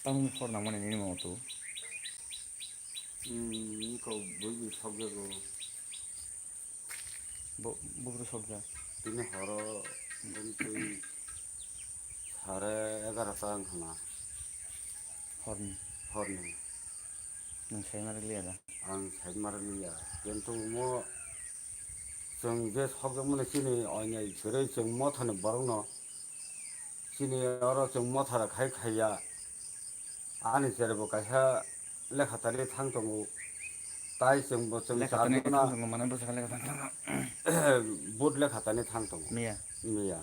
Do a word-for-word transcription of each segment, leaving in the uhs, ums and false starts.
Tamni hor nangmani nini mama tu? Hmm, iko bui bui sokjago. Bo-, bubru sokjak. Tini horo bini twi sare egarota wng khna. Horni? Horni. Nwng sai ma rwliya da? Ang sai ma rwliya. Kintu mo chwng je sokjakmani chini oinai kwrwi chwng mothani borokno chini oro chwng motha rok khai khaiya. Ani cherebo kaisa lekha tani thang tongo. Tai chwngbo chwng lekha tani charjona thang tongo, mane bwsakhe lekha tani thang tongo. Vote lekha tani thang tongo. Miya. Miya.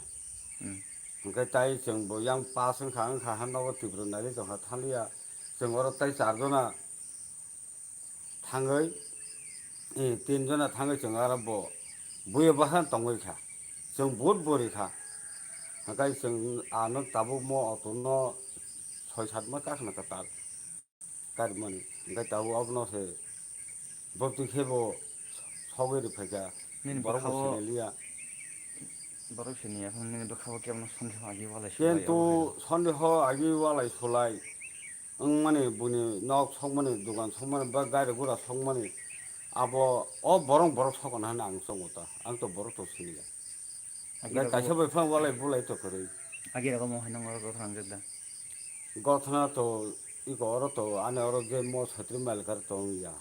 Hmm. Hwnkhe tai chwngbo yang pass wngkha, wngkha hano Tripura naidi tongkha thangya. Chwng oro tai charjona thangwi, eh, tin jona thangwi chwng aro bo buiyo bwsano tongwi kha. Chwng vote bo rikha. Hwnkhe chwng ano tabuk mo auto no soi sat ma kakhna kwtal karimani. Hwnkhe tabuk abono se bwtwi khe bo sogwi rwphaikha. Nini borok bo bwkhao siniliya. Borok siniya phano nini bwkhao kebono sondeho agi walai sulai. Kintu sondeho agi walai sulai. Wngmani buini nok sokmani, dogan sokmani, ba gari gura sokmani, abo o borok borok sokna hwnwi ang chongo ta, ang to borok to siniya. Agi rok kaisa bai phano walai bulai to kwrwi. Agi rok omo hai nang oro gothana wngjak da? Gothana to iko oro to ani oro je mo sotri mile kar tong ya.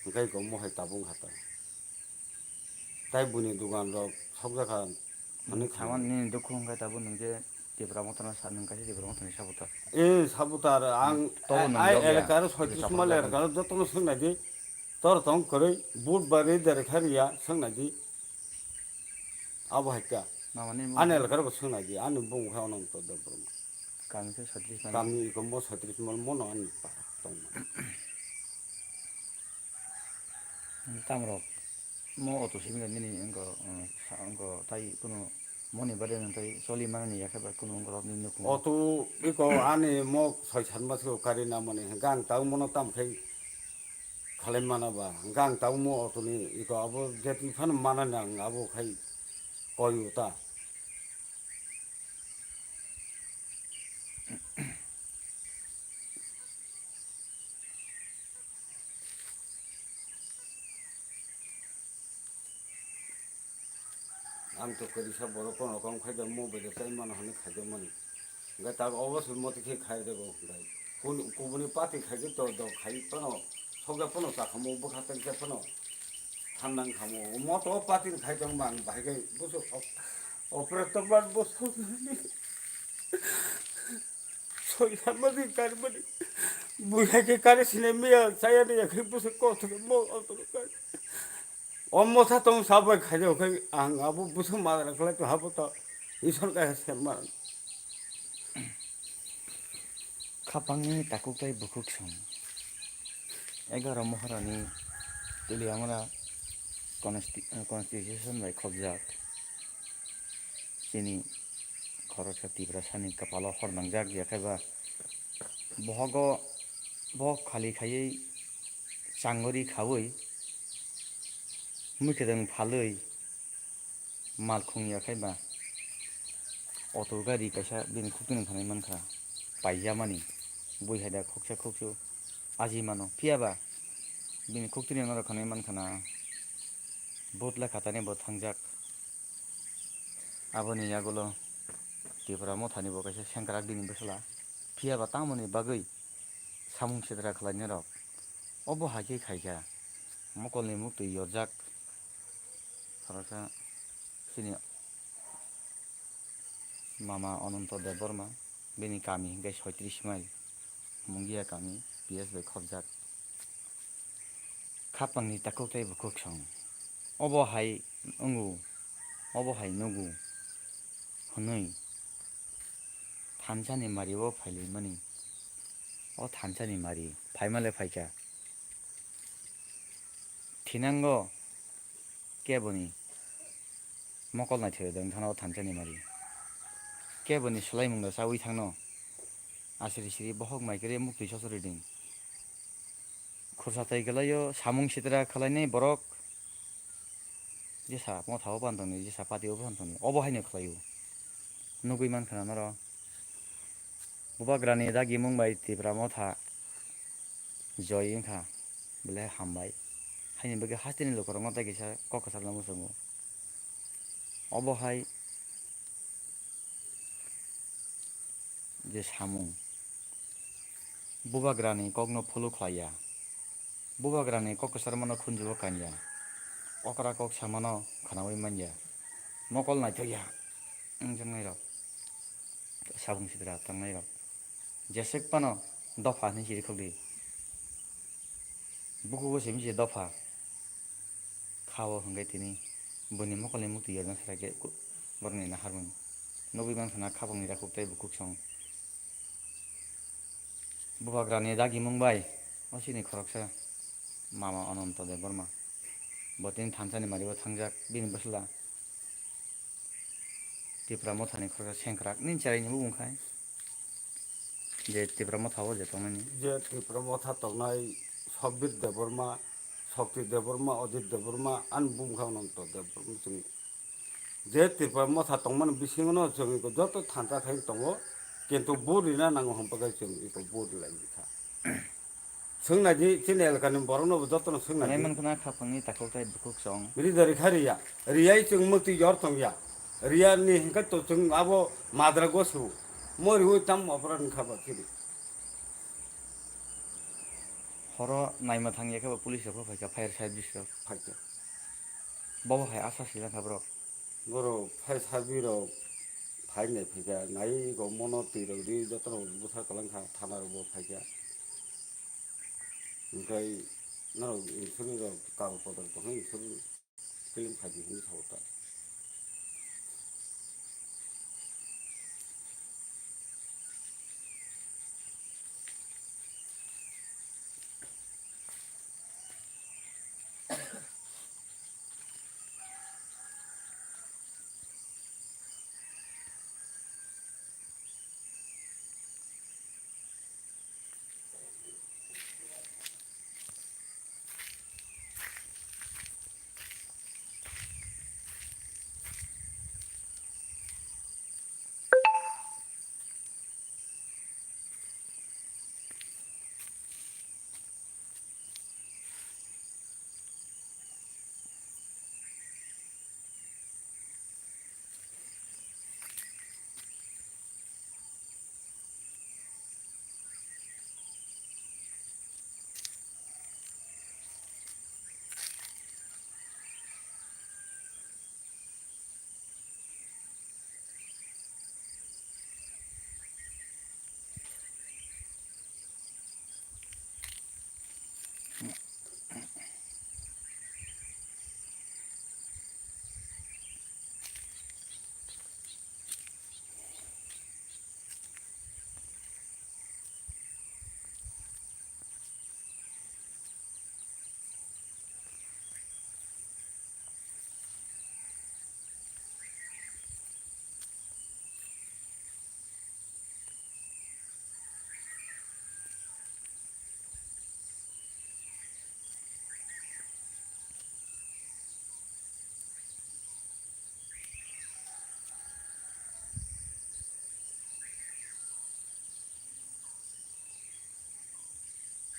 Hwnkhe iko mo hai tabung kha ta. Tai buini dogan rok sokjakha. Nini saman nini dukhu hwnkhe tabuk nwng je Tipra Mothano sa, nwng kaisa Tipra Mothani supporter. Eh, supporter, ang tobo nwng ai yokya, elakar je soitrish mal elakar jotono swngnai di. Tor tong kwrwi, vote ba rwi de rwkha rwya, swngnai di. Abo hai kha. Ani elakar bo swngnai di, ani bung kha Ananto Debbarma. Kami khe soitrish mal. Kami iko mo soitrish mal mono ani pa tongma. Tamrok mo auto simi nini wngkha, wngkha tai kunu moni bade nang tai choli manani yakhe ba kunu wngkha nini nukhung. Auto iko ani mo soi sat mas ko kari na mani hwnkhe ang tang mono tam khai khalai mana ba hwnkhe ang tang mo auto ni iko abo jeti phano mana nang abo khai koi uta. Ang to kwrwisa borok kono kong khaida mo bai chai mano hwnwi khaijakmani. Hwnkhe tak obo se moti khe khai rwgo hwnkhe. Kun-, kubuni party khaikhe to dok khai phano sokjak phano chakhamu bwkha tengsa phano thanang khamu. Mo to party ni khai tongma ang bahai khe busu op-, operator bar bo sokjak. Soi sat ma di kari mani. Buya khe kari sine miya chaya ni yakhe busu kothok mo auto kari. O motha tong sabai khaijak khe ang abo bwswk madra khlai tong habo to Isor kaisa se mar. Khapangni takhuk tei bukhuk song. Egaroh Moharani Teliamura consti-, constitution bai khobjak. Chini khoroksa Tiprasani kwpalo hor nangjak, yakhe ba bohogo, bohok khali khaiwi changori khaui, mwkhwtwng phalwi malkhung ya khai ba auto gari kaisa bini khuktwini thangwi mankha, paijamani bui hai da khoksa khoksu aji mano, phiya ba bini khuktwini norok thangwi mankha na vote lekha tani bo thangjak. Aboni yagulo Tipra Mothani bo kaisa sengkrak bini bwsla, phiya ba tamoni bagwi samung sitra khlainai rok. Obo hai khe khaikha, mokolni muktwi yorjak. Khoroksa chini mama Ananto Debbarma, bini kami hwnkhe soitrish mile, Mungia kami, P S bai khobjak. Khapangni takhuk tei bukhuk song. Obo hai wngo, obo hai nugo hwnwi thansani mario phailaimani. O thansani mari phaimale phaikha. Thinango keboni mokol naithok dong thano thansani mari. Keboni swlaimung da chawi thangno. Asiri siri bohok mai kre muktwi sosori ding. Khursa tai kwlaio samung sitra khwlainai borok. Jesa motha o phan tongni, jesa pati o phan tongni, obo haino khwlaio. Nugwi mankha na noro. Bubagrani dagimung bai Tipra Motha joi wngkha, belai hambai. Haini bagwi hasteni lukurokno tei kisa kok kwcharno muchungo. Obo hai je samung, Bubagrani kokno follow khlaiya, Bubagrani kok kwcharmano khunjugo kanya, okra kok samano khwnaui manya, mokol naithokya wngjaknairok, sabung sitra tangnairok, jeswk phano dopha hinwi siri khokdi. Bukugo simi se dopha. Kha o hwnkhe tini buini mokolni mukti yorna sarai khe ku-, borokni naharmung. Nugwi mankha na khapangni rakhuk tei bukhuk song. Bubagrani dagimung bai o chini khoroksa mama Ananto Debbarma. Bo tini thansani mario thangjak bini bwsla. Tipra Mothani khoroksa sengkrak nini cheraini bumung khai. Je Tipra Motha o je tongnani. Je Tipra Motha tongnai Sobir Debbarma, Shokti Debbarma, Ajit Debbarma, ani bumung kha Ananto Debbarma chwng. Je Tipra Motha tongmani bisingo no chwng iko joto thansa khai tongo, kintu bo rina nango hwnba khe chwng iko bo rilai kha. Swngnaidi chini elakani borokno bo jotono swngnaidi. Naimankha na khapangni takhuk tei bukhuk song. Ri da rikha riya. Riyai chwng mukti yor tongya. Riyani hinkhe to chwng abo madra gosu. Moriwi tam operation kha ba chini. Horo naima thangya khe bo police rok phaikha, fire service rok. Phaikha. Bobo hai asa sijak kha borok. Borok phai sabi rok phai nai phaikha, nai go mono twi rok ri joto rok bwsa kwlwng kha, thana rok bo phaikha. Hwnkhe norok insuri rok kagoj podor tongkha, insuri film phaidi hinwi sao ta.